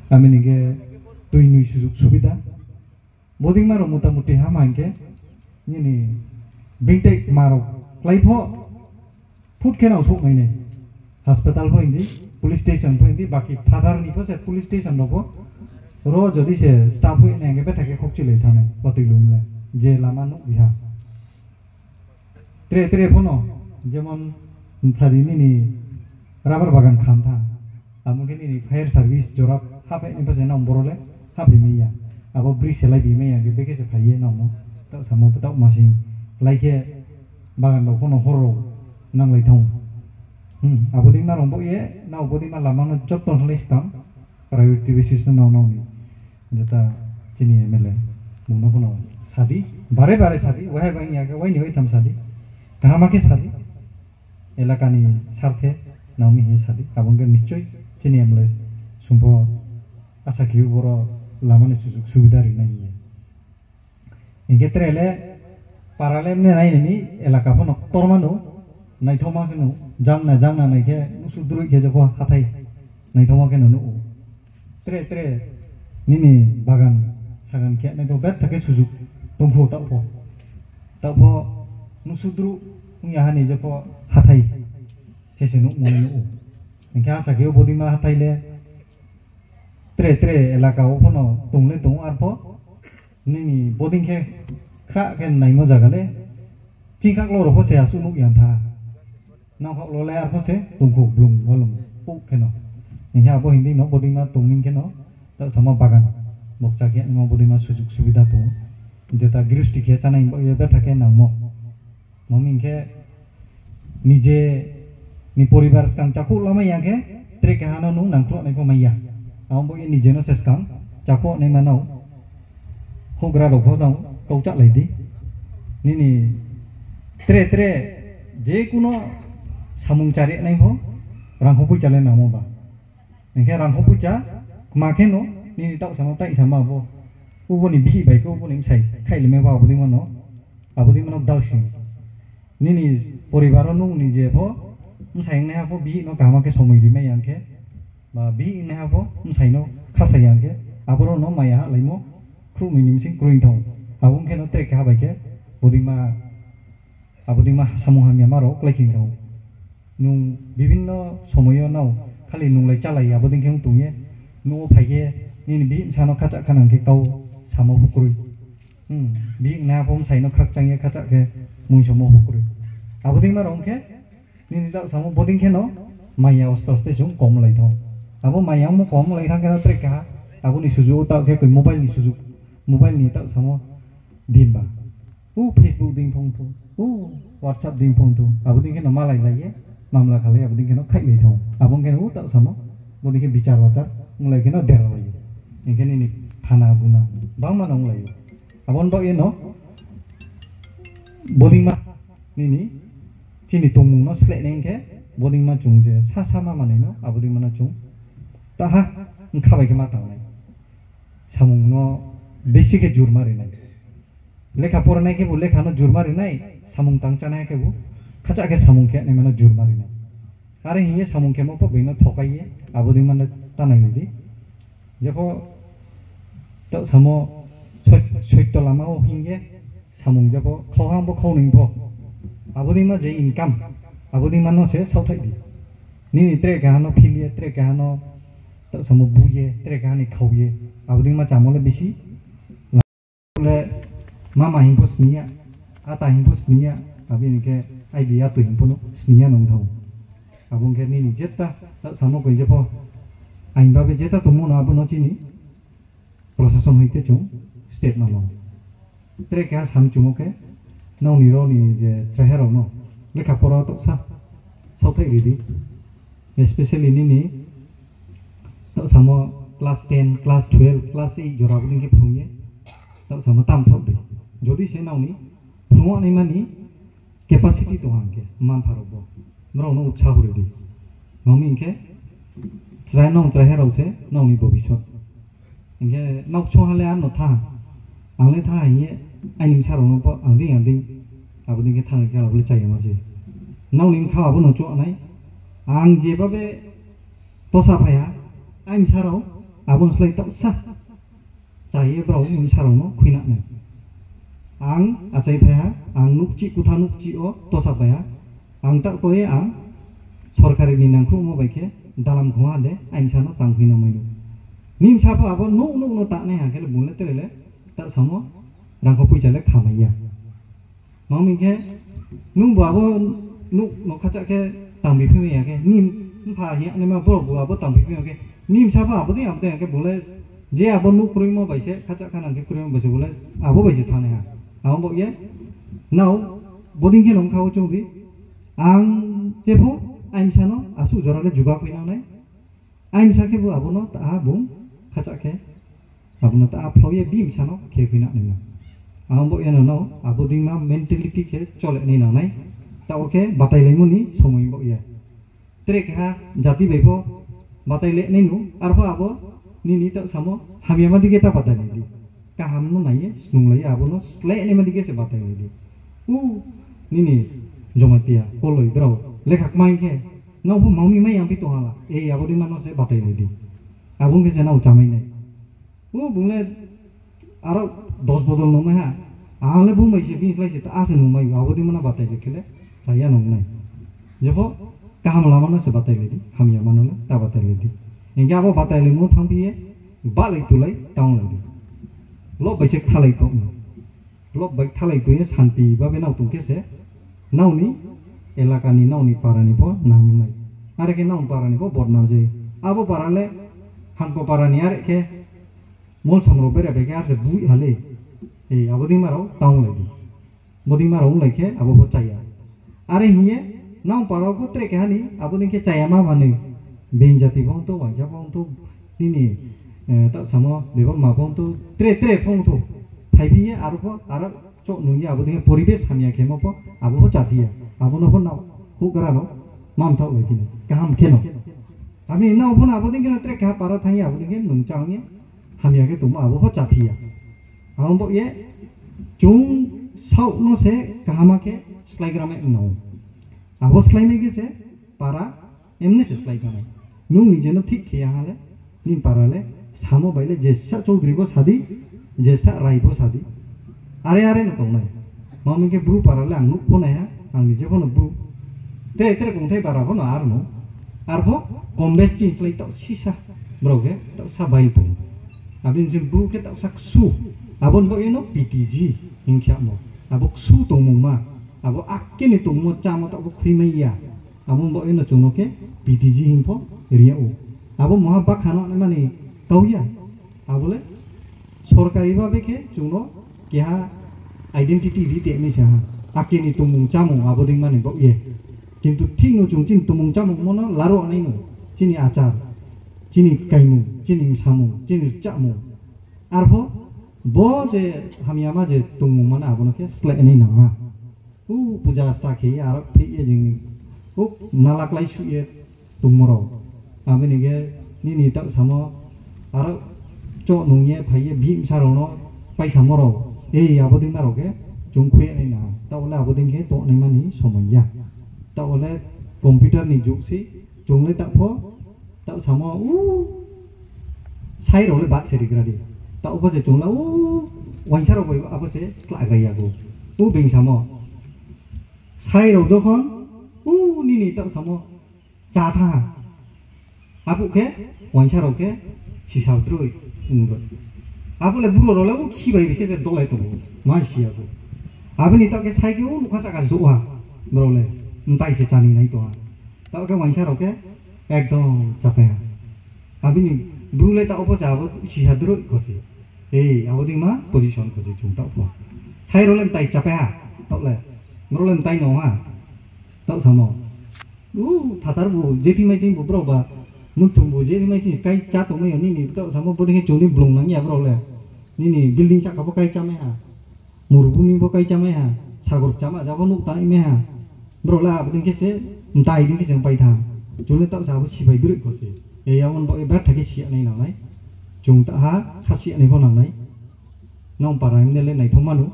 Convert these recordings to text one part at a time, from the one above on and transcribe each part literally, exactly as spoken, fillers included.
Tamini hwnkhe twi nwi sujuk subida. Bodingma rok mota moti hama hwnkhe nini bingtai ma rok klai pho phut khe no sok mai nai. Hospital pho hindi, police station pho hindi, baki father ni pho se police station rok pho ro jodi se staff hui nai hwnkhe betha khe khokchi lai thanai, kotwi lum le je lama nuk biha. Tre tre phono, jemon sadi nini rubber bagan khan tha, amo khe nini fire service jora hapai ni bwsai nang boro le hapai maya. Abo bridge se lai bi maya, khe bekhe se phaiye nang no. Tak samo tak masing lai khe bagan rok phono hor rok nang lai thang. Hmm, abo ding ma rong bo ye, na abo ding ma lama no jotto halai skam. Priority basis no nang nang ni. Jeta chini M L A mungno phano sadi, bare bare sadi, wahai bai ya khe waini wai tham sadi, kahama khe sadi, elakani sarthe nangmi hiye sadi, abong khe nichoi chini M L A sumbo asa khiyo boro lamani sujuk subida rinai hiye. Hingke tere le para le mne nai nini elaka phano tormano naithoma kheno jangna jangna naikhe nusu droi khe jokho hathai naithoma kheno nugo. Tere tere nini bagan sagan khe naitho bet thake sujuk tongkho taoh pho. Taoh pho nusu dru wngya hani jokho hathai khe se nukmo nugo. Hingke asa khe o bodima hathai le tere tere elaka o phano tong le tongo arpho. Nini boding khe khra khe naimo jaga le. Chingkhak lo rokho se aswk nuk yang tha. Nangkhok lo le arpho se tongkho blung walung puk kheno. Hingkhe abo hindi no bodingma tongming kheno. Tak sama bagan. Bokcha khe nangma bodingma sujuk subida tongo. Jeta gristi khe chanai bo ye betha khe nangmo. Mami hingkhe nije ni poribar skang chakhuk lamai ya khe tere kahano nung nangkhulok nai pho maiya. Amo bo ye nije no se skang chakhuk nai mano. Hugra rok pho nang kau chak lai di. Nini tere tere je kuno samung chari nai pho rang hopui chale namo ba. Hingkhe rang hopui cha ma khe no nini tak sama tai sama bo. Uboni bihi bai khe uboni msai khai lima ba abodi mano. Abodi mano dal sing. Nini poribaro nung ni je pho, msai wngnai ha pho bihik no kaham khe somoi rimai ya khe, ba bihik wngnai ha pho msai no khasa ya khe, aboro no maya ha laimo khruh nwi ni bising kroi thong. Abo wngkhe no tere keha bai khe bodima, abodima samung hamya ma rok klai king thong. Nung bibinno somoyo nao khali nunglai chalai aboding khe wng tong ye, nugo phai khe nini bihik bwsa no khacha kha nang khe kau samo pho kwrwi. Hmm, bihik na pho msai no khakchang ye khacha khe mui somo hukrwi. Abo ding ma rong khe nini tak samo boding khe no maya oste oste chung kom lai thong. Abo maya mo kom lai thang khe no tere kaha. Abo ni suju tak khe koi mobile ni suju. Mobile ni tak samo din ba. U Facebook ding phong thu. U WhatsApp ding phong thu. Abo ding khe no malai lai ye. Mamla khalai abo ding khe no khai lai thong. Abo khe no u tak samo. Boding khe bichar wachar. Nglai khe no dera lai ye. Hingkhe nini thana buna. Bang ma no nglai ye. Aboni bagwi no bodingma nini chini tongmung no sle nai khe bodingma chung je sa sa ma manwi no abodingma no chung taha wngkha bai khe ma tangnai. Samung no bisi khe jur ma rinai. Lekha poranai khe bo lekha no jur ma rinai, samung tang chanai khe bo khacha khe samung khe nai mano jur ma rinai. Are hingye samung khe mo pok bino thokai ye abodingma no tanai di. Jepho tak samo soi-, soitto lama o hingye samung jepho khauhang bo khau ning pho. Abodingma je income, abodingma no se sauthai di. Nini tere kahano philiye, tere kahano tak samo buye, tere kahani khauye. Abodingma chamo le bisi. Le mama hingpho siniya, ata hingpho siniya, abini khe aibi atwi hingpho no siniya nung thang. Abong khe nini jeta tak samo koi jepho. Ain babe jeta tongmo no abono chini. Prosason hai khe chung state no lo. Tere keha sam chumo khe nokni rokni je cheraha rokno lekha pora toksa sauthai ridi, especially nini tak samo class ten, class twelve, class eight jora bwding khe phunukya tak samo tam thok di. Jodi se nokni phunuknai mani capacity tong hang khe manpha rok bo norok no utsaho ridi. Mami hingkhe chwrai nong chwrai herok se nokni bobisot. Hingkhe nok chong hale ano tha, ang le tha hingye aini bwsa rok no bo ang ding ang ding abo ding khe thang khe abo le chaya ma se. Nokni bwkha abo no chonai ang je babe tosa phaiya aini bwsa rok Aboni slai toksa chaiye borok ni bwsarokno khuinaknai. Ang achai phaiha, ang nukchi kutha nukchi o tosa phaiha, ang tak toye ang sorkari ni nangkhukma bai khe dalam khuma de aimsa no tang khuina maino. Nimsa pho abo nuk nuk no taknai ha khe le bung le tere le tak samo rangkho puisa le khamaiya. Mami khe nung bo abo nuk nok khacha khe tangbi phimai ya khe nim mpha hiya nema borok bo abo tangbi phimai ya khe nim sa pho abo de abo de ya khe bole je abo nuk kroi mo bai se khacha khana khe kroi mo bai se bole abo bai se thane ha. Abo bo ye nao boding khe nong khao chung di ang tepho aimsa no asu jora le juga koi nang nai. Aimsa khe bo abono ta bung khacha khe abono ta phlauye bimsano khe khuina nima. Ang bo eno no abo dingma mentality khe chole ni nangnai. Ta o khe batai laimoni somoi bo ya. Tere keha jati bai pho batai le nai nu arpho abo nini ta samo hamya ma dige ta batai lai di. Kaham no naiye snung lai abono slai ni ma dige se batai lai di. U nini Jomatia koloi bro lekha kmai khe Nang pho mami mai yang pi tong hala. Ei, abo dima no se batai lai di. Abo wngkhe se nao chamai nai. O bung le aro dos bodol nong mai ha. Ang le bung bai se bini slai se ta ase nong mai. Abo dima no batai lai khe le chaya nong nai. Jepho kaham lama no se batai lai di. Hamya mano le ta batai lai di. Hingke abo batai lai mo thang pi ye ba lai tu lai taung lai di. Lo bai se tha lai tong. Lok bai thalai twi santi babe nao tong khe se naoni elaka ni naoni para ni pho nam nai. Are khe naoni para ni pho bodnam je. Abo para le hangko para ni are khe molsom rok bere bai khe ar se bui hale. Ei abo ding maro taung lai di. Boding maro wng lai khe abo pho chaya. Are hiye nang parao pho tre kahani abo ding khe chaya ma manwi. Being jati pho wngtho, waisa pho wngtho, nini, eh, ta samo Debbarma pho wngtho, tre tre pho wngtho. Phai phiye aro pho aro chok nungya abo ding khe poribesh hamya khe mo pho abo pho cha phiya. Abo no pho na hugra no mam thok lai phino. Kaham khe no. Ami no pho abo ding khe no tre kaha para thangya abo ding khe nung cha wngya hamya khe tongma abo pho cha phiya. Abo bo ye chung sauk no se kahama khe slai gra mai no. Abo slai mai khe se para emne se slai gra mai. Nung ni jeno thik khe ya hale, nin para le, samo bai le, jesa chaudhuri bo sadi, jesa rai bo sadi. Are are no tong nai. Mami khe bru para le ang nuk pho nai ha, ang ni je pho no bru. Tre tre kongthai para pho no ar no. Ar pho kombes chini slai tau sisa. Bro khe tau sa bai tong. Abini je bru khe tau sa ksu. Abon bo eno P T G hingkhe amo. Abo ksu tongmung ma. Abo akkeni tongmo chamo tau bo khri mai ya. Abo bo eno chungno khe P T G hingpho riya o. Abo moha bakha no mani tau ya. Abole sorkari babe khe chungno keha identity ri te ni sa ha. Akeni tongmung chamung abo ding mani bo ye. Kintu thik no chung chini tongmung chamung mono laro anai no. Chini achar, chini kaimung, chini samung, chini chamung. Arpho bo je hamya ma je tongmung mana abono khe slai anai nang ha. U puja sta khe ye aro phik ye jing u nala klai su ye tongmorok. Aboni khe nini tak samo aro chok nung ye phai ye bihmsa rok no paisa morok. Ei abo ding narok khe chung khuyek nai na. Tabole abo ding khe tongnai mani somoi ya. Tabole computer ni jug si chung le tak pho tak samo u sai rok le bak se rigra di. Tak pho se chung la u waisa rok bai abo se sla gra ya go. U beng samo. Sai rok jokhon u nini tak samo cha tha ha. Abo khe waisa rok khe sisa droi wngwi. Abo le buro rok le u khi bai bi khe se dolai tongo. Ma siya bo. Aboni tak khe sai khe u nokha saka jo ha. Bro le mtai se chani nai to ha. Tak khe waisa rok khe ekdom chapaya. Abini bru le ta opo se abo sisa droi khose. Ei, abo ding ma position khose chung tak pho. Sai rok le mtai chapaya. Tak le. Bro le mtai no ha. Tak samo. U, phatar bo, jeti mai tin bo bro ba. Muthung bo, jeti mai tin kai cha tongmai nini tak samo bo ding chung ni blong nang ya bro le. Nini building saka bo kai cha mai ha. Murubuni bo kai cha mai ha. Sagor chama jabo nuk ta mai ha. Bro le abo ding khe se, mtai ding khe se pai tha. Chung le tak sa bo sibai droi khose. Ei, abon bo e bar thake siya nai nangnai. Chung ta ha, kha siya nai bo nangnai. Nong para M L A naithok mano.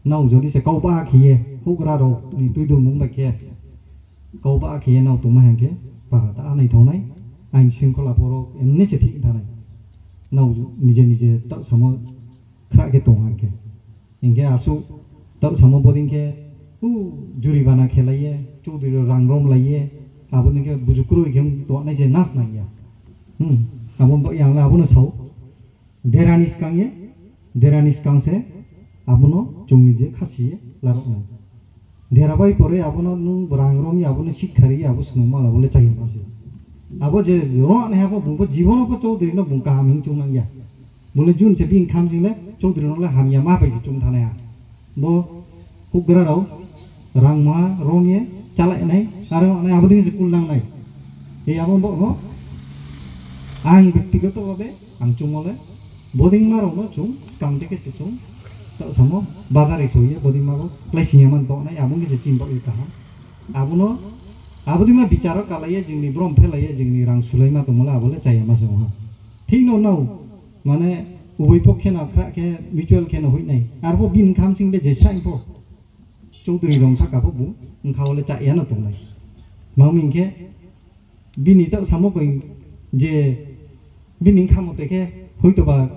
Nong jodi se kau ba khiye, hugra rok ni twi dul mung bai khe. Kau ba khiye nong tongma hang khe, para ta naithok nai. Ain singkhola borok emni se thik thanai. Nao nije nije taoh samo khra khe tong ha khe. Hinkhe aswk taoh samo boding khe, u, juribana khe laiye, chudri rang rom laiye, aboni khe buju kwrwi khe tongnai se nas nang ya. Hmm, abo bo yang abono sao. Derani skang ye, derani skang se abono chwngni je khasi ye larok nai. Dera bai pore abono nwng rang rom ye, abono sik khari ye, abo snung mala bole chai ma se. Abo je ro ne habo bungbo jibono po chowdhury no bung kaham hing chung nang ya. Bole jun se bini kham jing le chowdhury no le hamya ma bai se chung thanai ha. Bo hukgra rao rang ma rom ye chalai nai, aro nai abo ding se kul nang nai. Ei abo bo no ang byaktigoto bhabe ang chungmole boding ma rok no chung skang teke se chung taoh samo bazar e soye boding ma rok klai singya man tongnai abo nge se chim bak ye kaham. Abono abodima bicharo kalaiye jingni brom phelaye jingni rang sulaima tongmole abole chaya ma se ha. Thik no nao mane ubui pokhe na khra khe mutual khe no huinai. Arbo bini kham sing be jesa info. Chowdhury rong saka pho bu wngkha ole cha ya no tongnai. Mami hinkhe bini taoh samo koi je bini wngkha mote khe hoito ba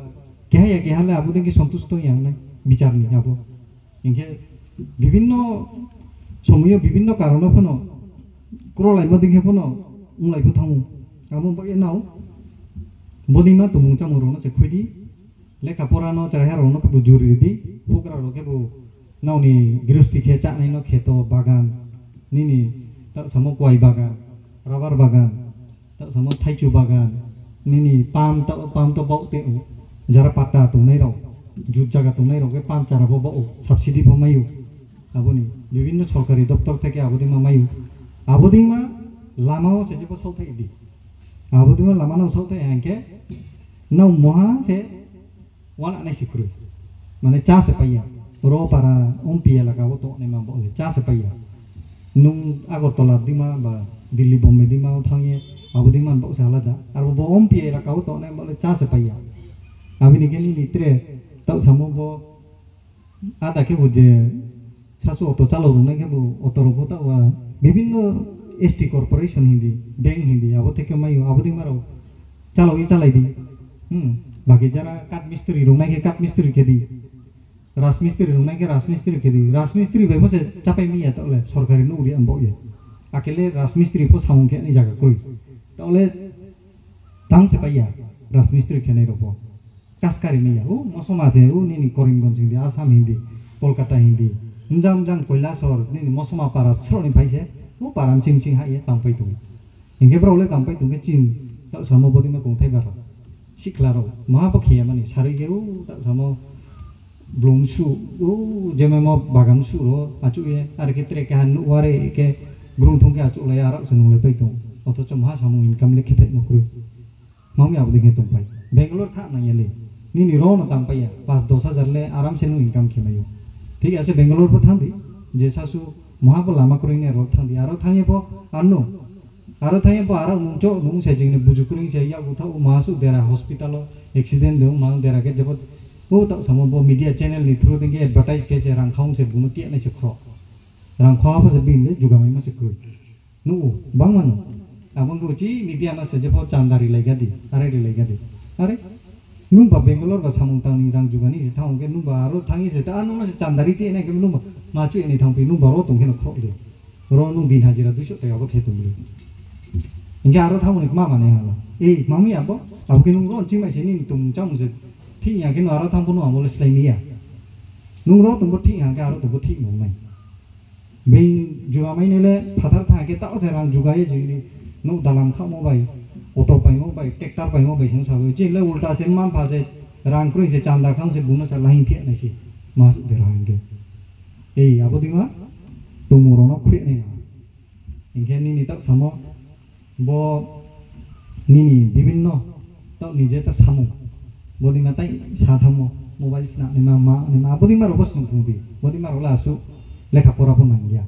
keha ya keha le abo dengke sontusto ya wngnai bicharni abo. Hinkhe bibinno somoyo bibinno karono phano krolaima dengke phano wnglai pho thango. Abo bagwi nao bodima tumung chamung rokno se khuidi. Lekha pora no chwraiha rok no khe bo juri ridi, hukra rok khe bo nokni grihosti khe chanai no kheto bagan, nini taoh samo kwai bagan, rubber bagan, taoh samo thaichu bagan, nini palm to, palm to bok te jara patta tongnai rok, jut jaga tongnai rok khe palm chara bo bok subsidy bo maio. Aboni bibinno sorkari doptor theke abodima maio. Abodima lama o se jebo sauthai di. Abodima lama no sauthai hingke no moha se wana nai sikrui. Mane cha se paiya. Ro para umpi elaka o to ne ma bo le cha se paiya. Nung Agartala dima ba Delhi Bombay dima o thangye abodima bo se alada. Aro bo umpi elaka o to ne bo le cha se paiya. Abini ke ni ni tre taoh samo bo ada khe bo je sasu auto chalok rok nai khe bo auto rok bo ta wa bibinno S T corporation hindi, bank hindi, abo theke mayo, abo dima rok chalok i chalai di. Hmm, baki jara kat mistri rok nai khe kat mistri khe di, ras mistri rok nai khe ras mistri khe di, ras mistri bai bo se chapai miya ta le sorkari no uri am bo ye. Akele ras mistri pho samung khe ni jaga koi. Ta le tang se paiya ras mistri khe nai rok bo. Kaskari ni ya, o mosoma se, o nini Karimganj hindi, Assam hindi, Kolkata hindi, mjang mjang Kailasahar, nini mosoma para sroni phai se, o para mching mching hai ye tangpai tongo. Hinkhe borok le tangpai tongkhe chin, taoh samo bodima kongthai bara, sikla rok, maha bo khiya mani, sarui khe o taoh samo blung su, o jememo bagan su ro, achuk ye, ar khe tre keha nukware khe, grung thung khe achuk lai, arak se nung lai pai tongo. Othocho maha samung income le khe thai mo kwrwi. Mami abo dikhe tongpai. Bangalore tha nang yali. Nini ro no tang paiya. Pas dos hajar le aram se nung income khe mayo. Thik ase Bangalore pho thang di. Je sasu maha pho lama kwrwini aro thang di. Aro thang ye pho ano. Aro thang ye pho aro nung cho nung se jingni buju kwrwing se yago tha o maha su dera hospital o accident de o ma dera ke jebot o ta samo bo media channel ni through ding ke advertise khe se rang khaung se buno tiya nai se khro. Rang khawa pho se bin de juga mai ma se kwrwi. Nugo, bangma no. Abang ko chi media ma se jepho chanda ri lai gadi, are ri lai gadi. Are, nung ba Bangalore ba samung tangni rang jugani se thang ke nung ba aro thangi se ta nung se chanda ri te ne ke nung ba ma chu ene thang pi nung ba ro tong ke no khro le. Ro nung din hajira duiso te abo the tong le. Inga aro thang ni ma ma ne hala. Ei, mami abo, abo ke nung ro chi mai se ni tung chang se. Thi ya ke no aro thang bo no abo le slai ni ya. Nung ro tong bo thi ya ke aro tong bo thi nung nai. Bini juga mai nele phatar tha khe tao se rang juga ye jini nuk dalam kha mo bai, auto pai mo bai, tractor pai mo bai seng sabai. Chin le ulta se man pha se rang kroi se chanda khang se buno sa lahin phe nai se. Mas de rang ge. Ei abo dima tumu rono khwe nai na. Inke nini tak samo Bo nini bibinno tao nije ta samung. Bodima tai sa thammo, mobile sna nima ma nima bodima robo snung phung di. Bodima rola asu lekha pora bo nangya.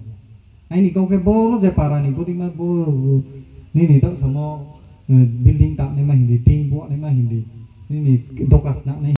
Aini kau ke boro je para ni bodima bo nini tao samo, eh, building ta nima hindi, tin bo nima hindi. Nini dokas na nai